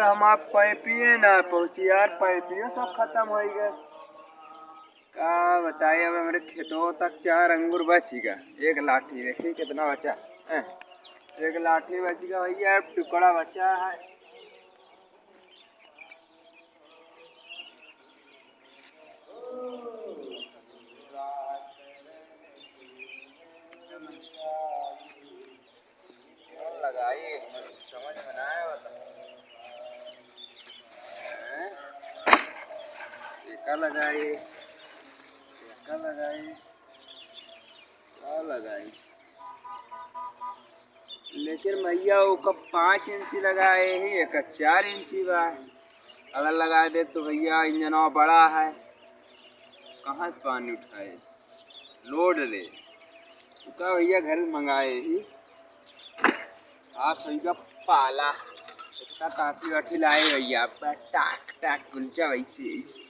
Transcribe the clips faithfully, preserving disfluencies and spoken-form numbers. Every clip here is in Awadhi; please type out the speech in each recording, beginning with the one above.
हम आप पैपिए ना पहुँची यार, पैपियो सब खतम होइ गए। का बताई, अब हमरे खेतों तक चार अंगूर बची गा। एक लाठी देखी कितना बचा है, एक लाठी बची गा भैया, एक टुकड़ा बचा है। लगाई, समझ में ना आया बता। हैं? एका लगाई, एका लगाई, का लगाई? लेकिन भैया, ओका पाँच इंची लगाए ही, एका चार इंची बा। अगर लगा दे तो भैया, इंजनवा बड़ा है, कहाँ से पानी उठाए? लोड रे। तू का भैया, घर मंगाए ही? आप सही का पाला। इतना काठी वाठी लाए भैया, बस टाक टाक गुंजा वैसे वैसे।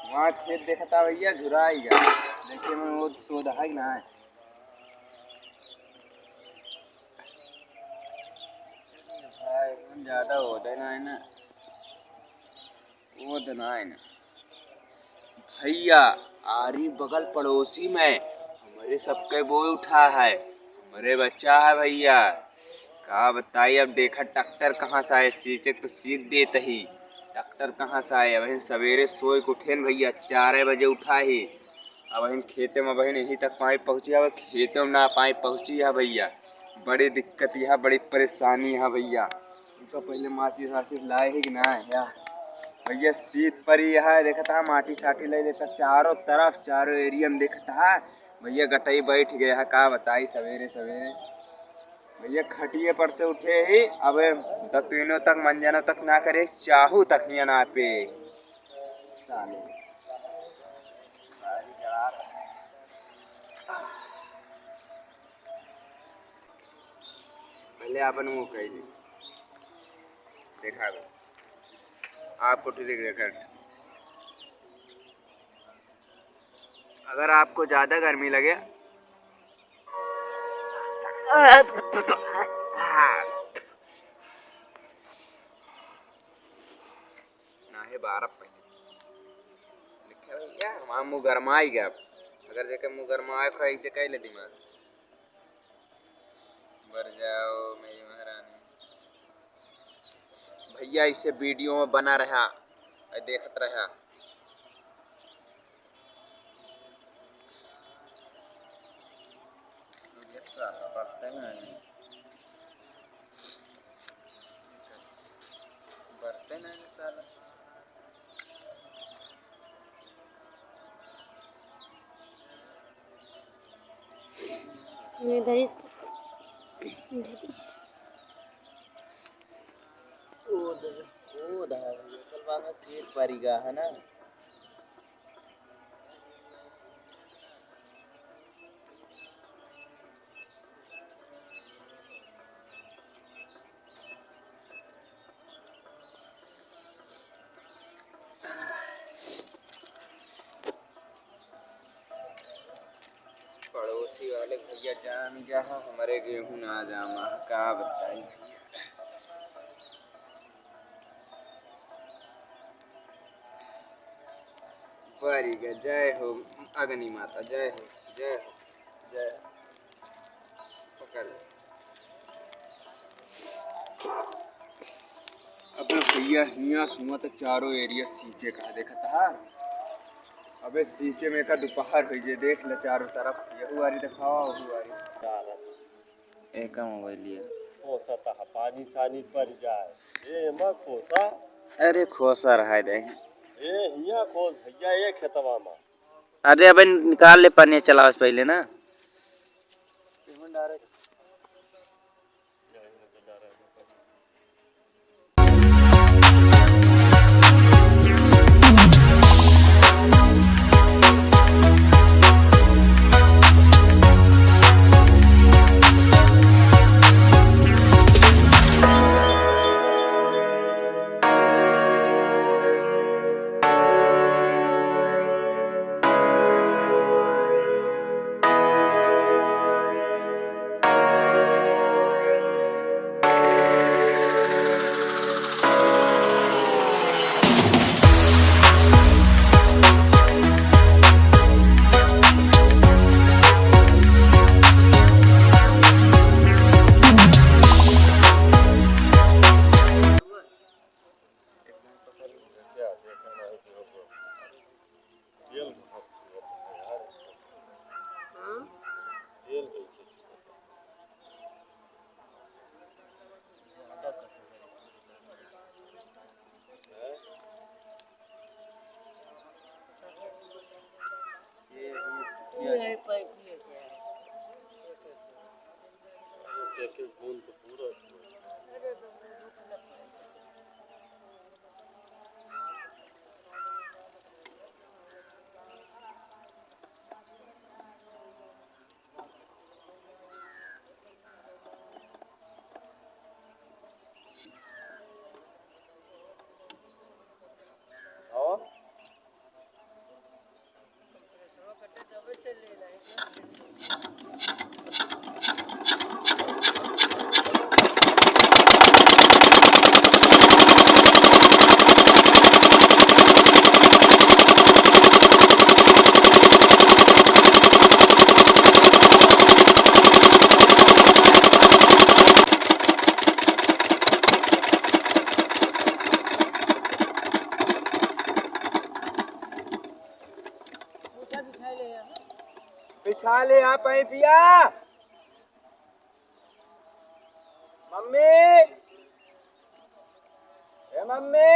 वहाँ खेत देखता भैया, झुराई गा। देखिए, मैं वो सोधा है कि ना है? भाई, हम ज्यादा होते ना है ना, वो तो ना है ना। भैया, आरी बगल पड़ोसी में हमरे सबके बोए उठा है, हमरे बच्चा है भैया। का बताई, अब देखा ट्रैक्टर कहाँ से आए, सींचे तो सींच देत ही, ट्रैक्टर कहाँ से आए। अब हम सवेरे सोए के उठेन भैया, चार बजे उठा ही, अब हम खेते में, अब हम यहीं तक पाइप पहुँची, अब खेते में ना पाइप पहुँची है भैया। बड़ी दिक्कत यह, बड़ी परेशानी है भैया। उनका पहले माचिस वाचिस लाए ही कि ना है? या भैया, सीत परी है, देखता है, माटी साटी ले लेता, चारों तरफ, चारों एरिया में देखता है भैया, गटई बैठ गया है। का बताई, सवेरे सवेरे भैया, खटिए पर से उठे ही, अब दतुइनों तक, मंजनों तक ना करे, चाहू तक हियाँ ना पे। साले। पहले आपन मुँह कही देखा दो। आपको ठीक देखा। अगर आपको ज्यादा गर्मी लगे, ना है बारह पहले। देखा भैया, हमारा मुँह गरमाई गया। अगर जेकर मुँह गरमाए, खाई से कह ले दिमाग। बर जाओ मेरी महारानी। भैया, इसे वीडियो में बना रहा, अरे देखत रहा। ये साला बर्तन है, बर्तन है साला। मैं धरी, धरी। ओ द-, ओ द-, असल बा में सीट परिगा है ना। पड़ोसी वाले भैया जान गया है, हमरे गेहूं ना जामा है, का बताई भैया। Very good, जय हो अग्नि माता, जय हो, जय हो, जय हो। पकड़ ले। अबे भैया, हियाँ सुआ तो चारों एरिया सींचे का देखत हा। अबे सींचे में का दोपहर होइ जे, देख ले चारों तरफ, यहू आरी देखावा, वहू आरी। एका मोबाइलिया। खोसा तहा पानी सानी पड़ जाए। ए, एमा खोसा। अरे खोसा रहा दे। ए, हियाँ खोस भैया, ए खेतवा मा। अरे अबे निकाल ले पानी, चलाओ पहले ना। ये है पाइप लेके आए। बिछा ले यहाँ पैपिया। मम्मी, ए मम्मी,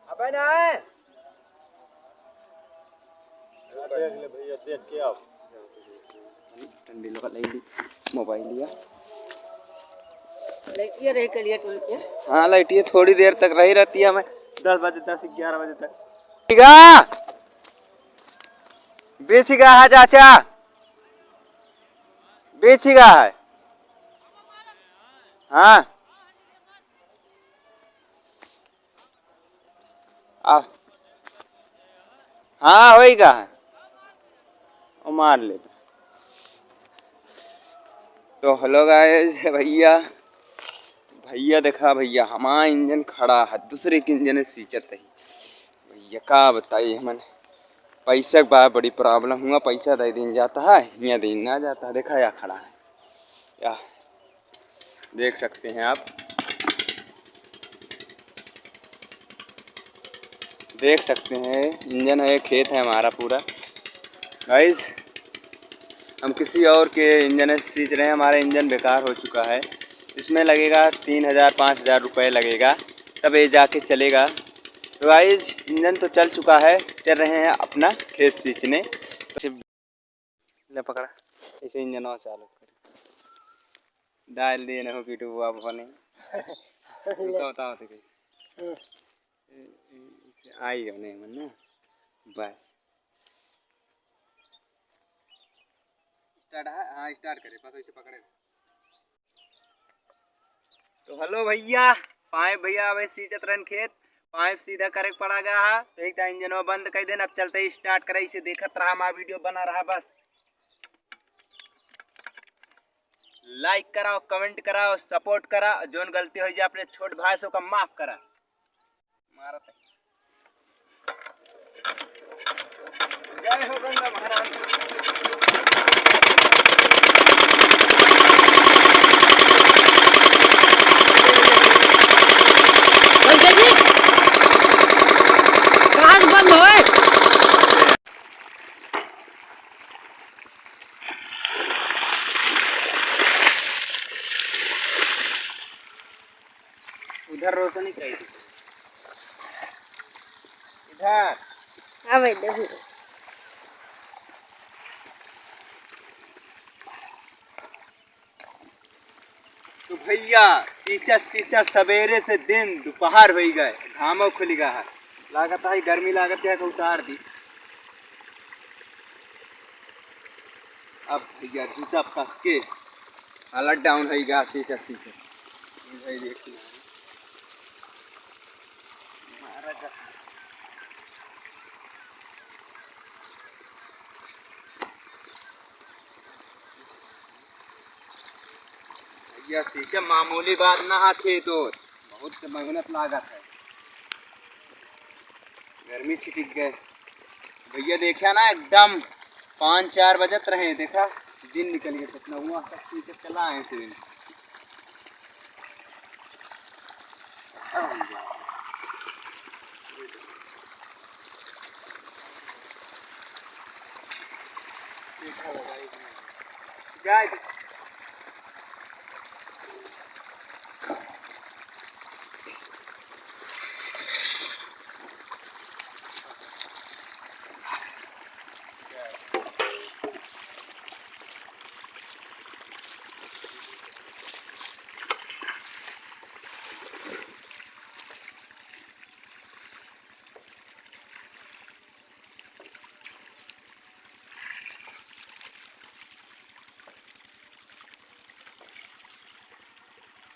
अबे ना आए। देख ले भैया, देख के आओ। ठंडी लगा ले ली, मोबाइल लिया। लाइटिया रही कलिया टोल के। हाँ, लाइटिया थोड़ी देर तक रही रहती है, हमें दस बजे, दस ग्यारह बजे तक। ठीक है। बेची गा है चाचा, बेची गा है। हाँ। आ, हाँ, होई गा है। ओ मार ले। तो hello guys, भैया, भैया देखा भैया, हमारा इंजन खड़ा है, दूसरे के इंजन सींचत है। भैया का बताई हमन, पैसा के बा बड़ी problem हुआ, पैसा दे दिन जाता है, हियाँ दिन ना जाता है। देखा या खड़ा है, या देख सकते हैं आप, देख सकते हैं इंजन है, खेत है हमारा पूरा। Guys, हम किसी और के इंजन से सींच रहे हैं, हमारा इंजन बेकार हो चुका है। इसमें लगेगा तीन हज़ार पाँच हज़ार रुपये लगेगा, तब ये जाके चलेगा। तो guys, इंजन तो चल चुका है, चल रहे हैं अपना खेत सींचने। ले पकड़ा, ऐसे इंजन और चालू कर, डाल दिए ना हो पीटू बाबा ने। ले। बताओ, बताओ तो कैसे? हाँ। ए, ए, इसे आई जाने मन ना, बस। Start है, हाँ, start करे, बस ऐसे पकड़े। तो hello भैया, पाइप भैया अबे सींचत रहन खेत, पाइप सीधा करे के पड़ा गया है। तो एक इंजनवा बंद कर देन, अब चलते ही start करे, इसे देखत रहा, हमारा video बना रहा बस। Like कराओ, comment कराओ, support करा, जोन गलती हो जाए अपने छोट भाई से ओका माफ करा। मारत है। जय हो गंगा महाराज। पंकज जी, कहाँ से बंद होए? उधर रोशनी चाहिए। इधर। हाँ भाई, देखो। तो भैया, सींचा, सींचा सवेरे से दिन, दोपहर होई गए, घामो खुल गया है। लागत है गर्मी लागत है कि उतार दी। अब भैया जूता फंस के हालत down है गा, सींचा, सींचा। ये भाई देखिए। मारा जा। भैया सींचा मामूली बात ना हाथे तो, बहुत मेहनत लागत है। गर्मी छिटिक गए। भैया देखा ना, एकदम पाँच चार बजत रहे, देखा दिन निकल गया कितना हुआ, सब पी के चला आए थे। देखा लगा एक मिनट। जाए दे।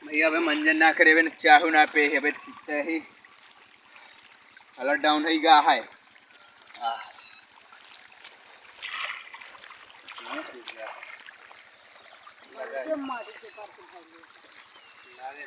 भैया, अबे मंजन ना करे, अबे चाहू ना पे, अबे सीखते ही। अलर्ट डाउन है, गा है। आह। ये मारी के पास भाई।